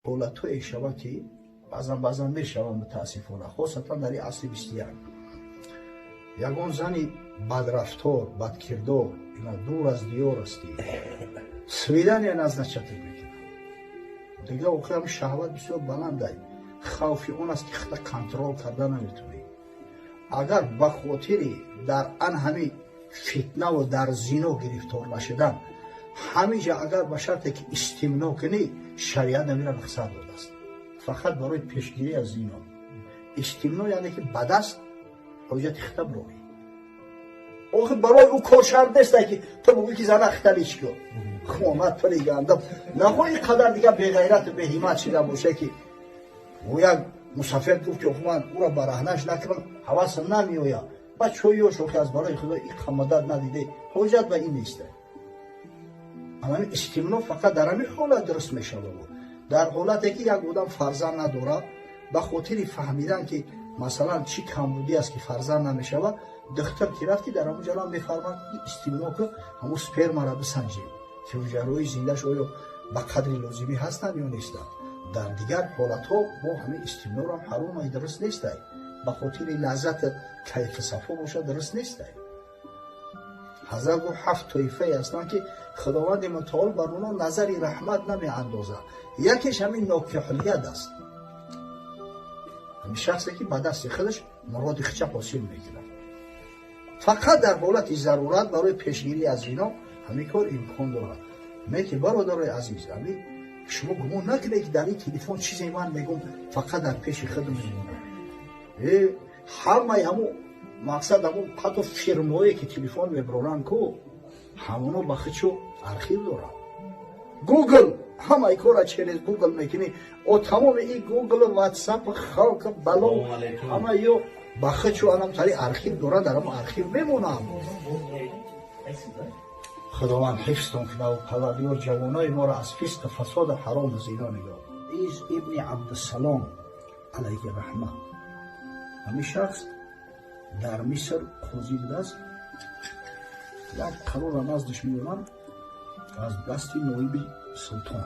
Ҳолатҳое шава, ки баъзан баъзан мешаванд, мутаассифона, хосатан дар ин асри 21. Ягон зани бадрафтор, бадкирдор, ина дур аз диёр астӣ, свидания назначать мекунад. Дига охир ҳами шаҳват бисёр баландай, хавфи он аст, ки хата контроль карда наметавонӣ. Агар ба хотири дар ан ҳами фитнаву дар зино гирифтор нашудан, ҳамиҷа агар ба шарте ки истимно кунӣ, шариат намира рухсат додааст, фақат барои пешгирӣ аз зино. Истимно яъне ки ба даст ҳоҷати хита бирорӣ. Охир барои ӯ кор шарт нестай, ки ту бугӯӣ, ки зана хита лич кун, хонат пули гандам нахоҳ, ин қадар дига беғайрату беҳимат шида боша, ки ӯ як мусафир гуфт, ки охи ман ӯра бараҳнаш накунам, ҳавасам намеояд. Баъд чойёш, охи аз барои худо ин қамадат надиде, ҳоҷат ба ин неста. Ҳамин истимно фақат дар ҳамин ҳолат дуруст мешавад, дар ҳолате ки як одам фарзанд надорад, ба хотири фаҳмидан, ки масалан чӣ камбудӣ аст, ки фарзанд намешавад, духтар ки рафти, дар ҳамон ҷалам мефармад, ки истимно ки ҳамун спермаро бисанҷем, ки ҳуҷраҳои зиндаш оё ба қадри лозимӣ ҳастанд ё нестанд. Дар дигар ҳолатҳо бо ҳамин истимнорам ҳаромай, дуруст нестай. Ба хотири лаззати кайфу сафо бошад, дуруст нестай. Ҳазрат гуфт, ҳафт тоифае ҳастанд, ки Худованди мутаол бар онҳо назари раҳмат намеандозад. Якеш ҳамин нокиҳулияд аст, ҳамин шахсе, ки ба дасти худаш муроди хича ҳосил мекунад. Фақат дар ҳолати зарурат барои пешгирӣ аз зино ҳамин кор имкон дорад. Леки, бародарои азиз, ҳамин шумо гумон накунед, ки дар ин телефон чизе ман мегӯм, фақат дар пеши худам мемонад. Ҳамаи ҳамун мақсад, ҳамун ҳатто фирмое, ки телефон мебароранд ку, ҳамоно ба худшо архив доранд. Гугл ҳамаи кора через Гугл мекунӣ. О, тамоми ин Гугл, Ватсап, халк, бало, ҳама ё ба худшо анам тари архив доранд, дар ҳамон архив мемонанд. Худованд ҳифзтон кунаву Парвардигор ҷавонои моро аз фисқу фасоду ҳарому зино нигоҳ. Из ибни Абдусалом алайҳи раҳма, ҳамин шахс дар Миср қозӣ будааст. Як қарора наздиш меоранд аз дасти ноиби султон,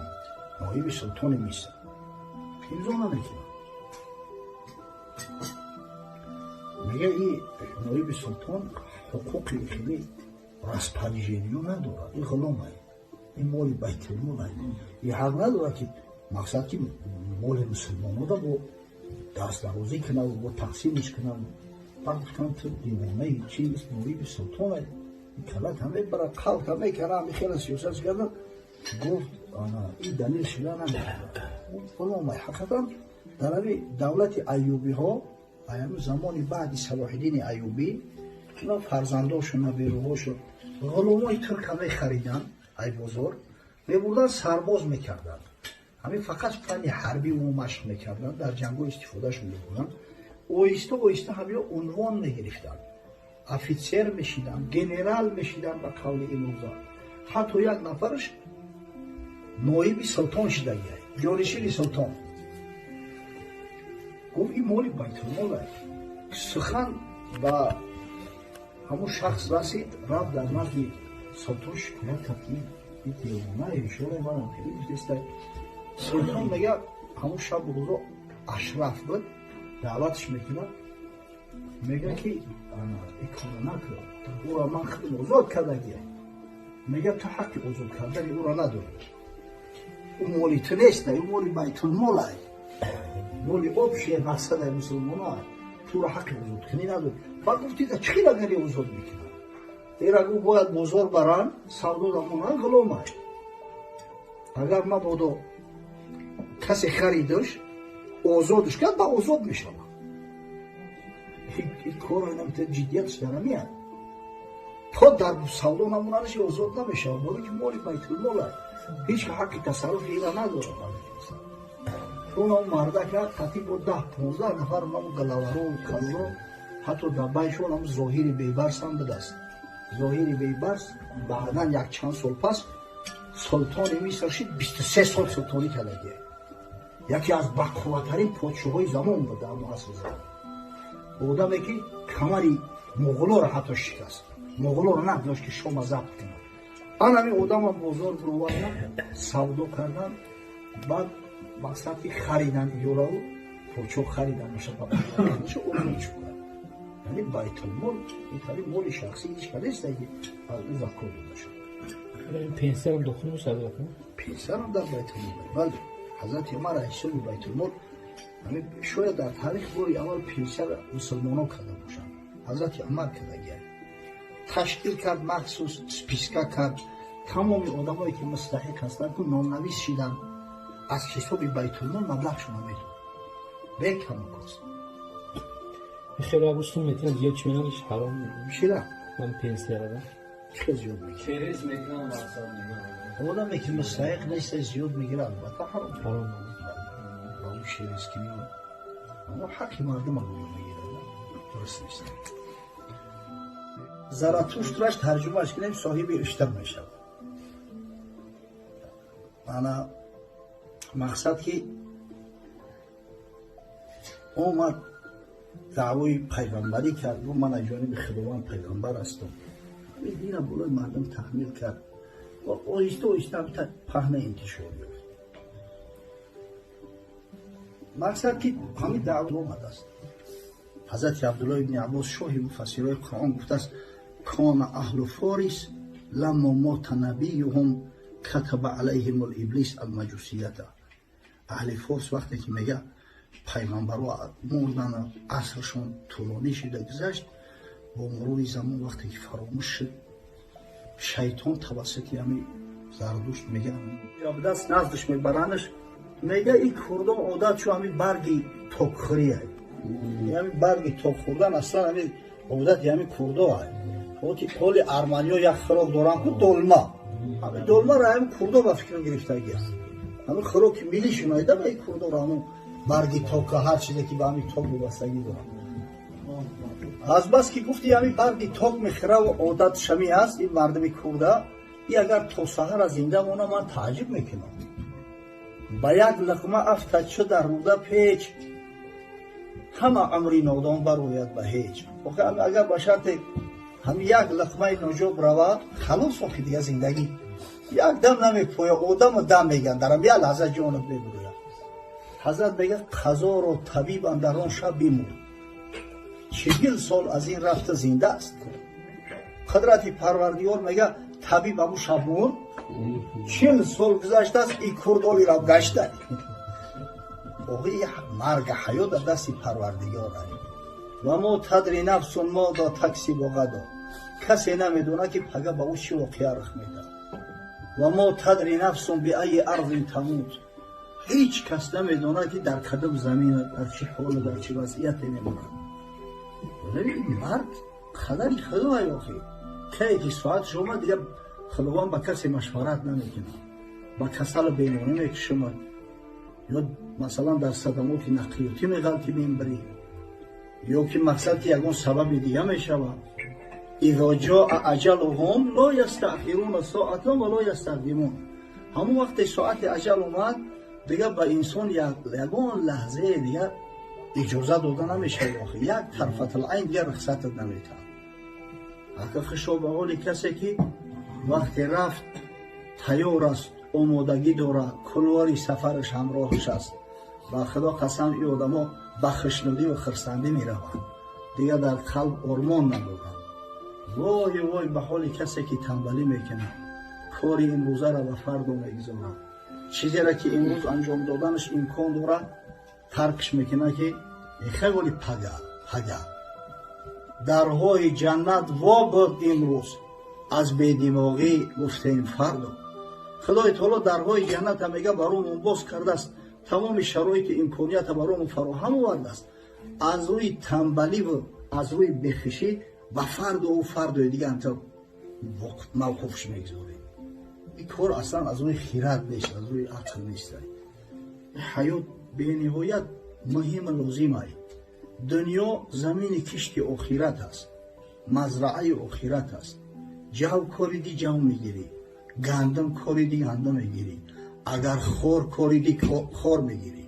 ноиби султони Миср имзо намекунад. Мега, и ноиби султон ҳуқуқи хеле распоряжение надорад, ин ғуломай, ин моли байтулмолай, и ҳақ надорад, ки мақсад ки моли мусулмонода бо дастдарозӣ кунаву бо тақсимиш кунав. Баъд гуфтанд, ту девонаи чи, ноиби султонай, калат ҳаме бара қалт ҳаме кара, ҳами хела сиёсат кардан. Гуфт, ин далел шуда намешавад, ғуломай. Ҳақиқатан дар ҳами давлати Аюбиҳо, ҳами замони баъди Салоҳиддини Аюбӣ, ина фарзандошу наберуҳошу ғуломои турка мехариданд, ай бозор мебурданд, сарбоз мекарданд. Ҳамин фақат фанни ҳарбӣ мо машқ мекарданд, дар ҷангҳо истифодашон мебурданд. Оҳиста оҳиста ҳамиё унвон мегирифтанд, офитсер мешиданд, генерал мешиданд. Ба қавли имрӯза, ҳатто як нафараш ноиби султон шидагиай, ҷонишини султон. Гуфт, ин моли байтулмолай. Сухан ба ҳамун шахс расид, рафт дар назди султон шикоят кард, ки ин девона ишора манам хеле гуфтеста. Султон мега, ҳамун шабу рӯзо ашраф буд, даъватш мекунад, мега, ки ин кора накун, ӯро ман худам озод кардагия. Мега, ту ҳаққи озод кардани ӯро надорӣ, ӯ моли ту нест, ӯ моли байтулмолай, моли общее мақсадай мусулмоноай, туро ҳаққи озодкунӣ надорӣ. Баъд гуфти, чӣ хел агари озод мекунад? Ира гуфт, бояд бозор баранд, савдо дамонанд, ғуломай. Агар мабодо касе харидаш, озодш кард, ба озод мешавад. Ин кор ҷиддиятш дар ҳамияд, то дар савдо намонанаш озод намешавад, боре ки моли байтулмолай, ҳеҷ ҳаққи тасарруфи ира надорад. Он мардака қатӣ бо 10-15 нафар ҳамун галаваро, калоро, ҳатто дар байшон ҳам Зоҳири Бейбарс ҳам будааст. Зоҳири Бейбарс баъдан як чанд сол пас султони Миср шид, 23 сол султонӣ кардагия, яке аз бақувваттарин подшоҳои замон буд дар асри замон, одаме ки камари муғулоро ҳатто шикаст, муғулоро нагузошт, ки Шома забт кунад. Ан ҳамин одамам бозор бировардан, савдо кардан. Баъд Мақсад ки харидан ёраву почо харидан бошад, ба чӯкар. Яъне байтулмол ин тари моли шахсӣ ҳеч кас нест, ки аз ӯ закот дода шавад. Пенсиярам дохил мешавад? Пенсиярам дар байтулмол, бале. Ҳазрати Умар ҳисоби байтулмол, шояд дар таърих бори аввал пенсияро мусулмонон карда бошанд. Ҳазрати Умар кардагия, ташкил кард, махсус списка кард, тамоми одамое ки мустаҳиқ ҳастанд, ку номнавис шиданд, аз ҳисоби байтулмол маблағшона медод бекаму кост. Хеле абустун метавонад зиёд чӣ менадиш, ҳаром? Чира? Ман пенсияра. Чӣ зиёд мегирад? Через мекунам, мақсад мегирам. Одаме ки мустаҳиқ нест, зиёд мегирад, албатта ҳаром. Ҳаром. Ба ӯ через ки аммо ҳаққи мардума гӯё мегирад, дуруст нест. Заратуштраш тарҷумааш кунем, соҳиби уштар мешавад. Ана мақсад ки омад, даъвои пайғамбарӣ кард, гуфт: «Ман аз ҷониби Худованд пайғамбар ҳастам». Ҳамин дина болои мардум таҳмил кард ва оҳиста оҳиста паҳна интишор ёфт. Мақсад ки ҳамин даъво омадааст. Ҳазрати Абдулло ибни Аббос, шоҳи муфассирои Қуръон, гуфтааст: «Кона аҳлу Форис ламмо мота набиюҳум катаба алайҳим либлис алмаҷусията». Аҳли Форс вақте ки, мега, пайғамбаро мурдан, асршон тӯлонӣ шуда гузашт, бо мурури замон вақте ки фаромӯш шуд, шайтон тавассути ҳами Зардушт, мега, даст наздаш мебаранаш, мега, ин курдон одат шу ҳами барги токхӯрия, ҳами барги ток хӯрдан аслан ҳами одати ҳами курдо ай. Ҳоли арманиё як хӯрок доранд ку, долма. Ҳами долмаро ҳами курдо ба фикр гирифтагӣ аст, ҳами хӯроки миллишон айда. Ба ин курдоро ҳамун барги тока, ҳар чизе ки ба ҳами ток вобастагӣ дорад. Азбаски гуфти ҳами барги ток мехӯраву одат шами аст ин мардуми курда, и агар то саҳара зинда мона, ман тааҷҷуб мекунам. Ба як луқма афтад чу дар рӯда печ, ҳама умри нодон барояд ба ҳеҷ. Охи, агар ба шарте ҳами як луқмаи ноҷоб равад, халос, охи дига зиндагӣ як дам намепоя, одаму дам меган, дарам як лаҳза ҷонат мебурояд. Ҳазрат мега, қазоро табиб андар он шаб бимурд, 40 сол аз ин рафта зинда аст. Қудрати Парвардигор, мега, табиб ҳамун шаб мурд, 40 сол гузаштааст, и курдоли рав гашта. Охи, марга ҳаёт дар дасти Парвардигор. Ва мо тадри нафсун моза таксибу ғадо. Касе намедонад, ки пага ба ӯ чӣ воқеа рух медиҳад. Ва мо тадри нафсун биайи арзин тамут. Ҳеҷ кас намедонад, ки дар кадом замин, дар чӣ ҳолу дар чӣ вазъияте мемонад. Марг қадари Худоай. Охи, кае ки соатш омад, дига Худованд ба касе машварат намекунад. Ба касалу беморӣ мекушумад ё масалан дар садамоти нақлиётӣ меғалти, мембирӣ, ё ки мақсад ки ягон сабаби дига мешавад. Изо ҷоа аҷалуҳум ло ястаъхируна соатан ва ло ястақдимун. Ҳамон вақте соати аҷал омад, дига ба инсон ягон лаҳзае дига иҷоза дода намешавад. Охи, як тарфатул-айн дига рухсатат наметаҳад. Ака, хушо ба ҳоли касе ки вақте рафт, тайёр аст, омодагӣ дорад, кулвори сафараш ҳамроҳаш аст. Ба Худо қасам, ин одамо ба хушнудӣ ва хурсандӣ мераванд, дигар дар қалб ормон надоранд. Вой, вой ба ҳоли касе ки танбалӣ мекунад, кори имрӯзаро ба фардо мегузорад, чизеро ки имрӯз анҷом доданаш имкон дорад, таркш мекунад, ки хеле пага, пага. Дарҳои ҷаннат во буд имрӯз, аз бедимоғӣ гуфтем фардо. Худои таоло дарҳои ҷанната, мега, баромон боз кардааст, тамоми шароити имконията баромон фароҳам овардааст. Аз рӯи танбаливу аз рӯи бехишӣ ба фардову фардои дига амта мавқуфш мегузорем. Ин кор аслан аз рӯи хират нест, аз рӯи ақл нест. Ҳаёт бениҳоят муҳиму лозим ай. Дунё замини кишти охират аст, мазраъаи охират аст. Ҷав кориди, ҷав мегирӣ, гандум кориди, гандум мегирӣ, агар хор кориди, хор мегирӣ.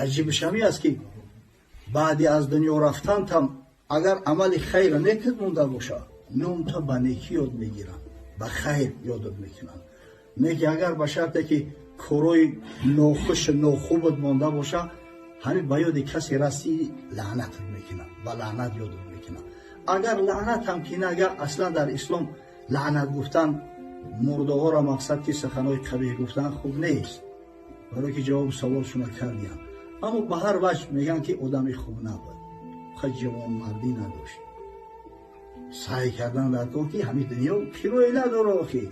Аҷибшамӣ аст, ки баъди аз дунё рафтантам агар амали хайра некид монда боша, номта ба некӣ ёд мегиранд, ба хайр ёдат мекунанд. Неки агар ба шарте ки Корои нохуш нохубат монда боша, ҳамин ба ёди касе расӣ, лаънатат мекунад, ба лаънат ёдат мекунад. Агар лаънат ҳам ки агар аслан дар ислом лаънат гуфтан мурдаҳоро, мақсад ки суханҳои қабеҳ гуфтан хуб нест, барое ки ҷавоби саволшуна кардиям. Аммо ба ҳар ваҷ мегӯянд, ки одами хуб набуд, ха, ҷавонмардӣ надошт. Саъй кардан дар кор, ки ҳамин дунё кироя надора. Охи,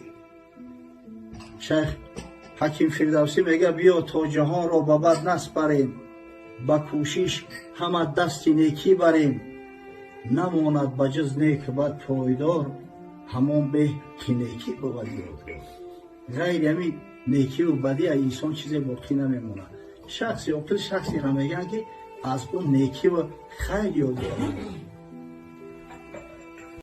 шайх Ҳаким Фирдавсӣ мега: «Биё то ҷаҳонро ба бад наспарем, ба кӯшиш ҳама дасти некӣ барем. Намонад ба ҷуз нек бад пойдор, ҳамон беҳ ки некӣ бувад ёдгор». Ғайри ҳамин некиву бадӣ аз инсон чизе боқӣ намемонад. Шахси оқил шахсеро мегӯянд, ки аз ӯ некиву хайр ёдгор.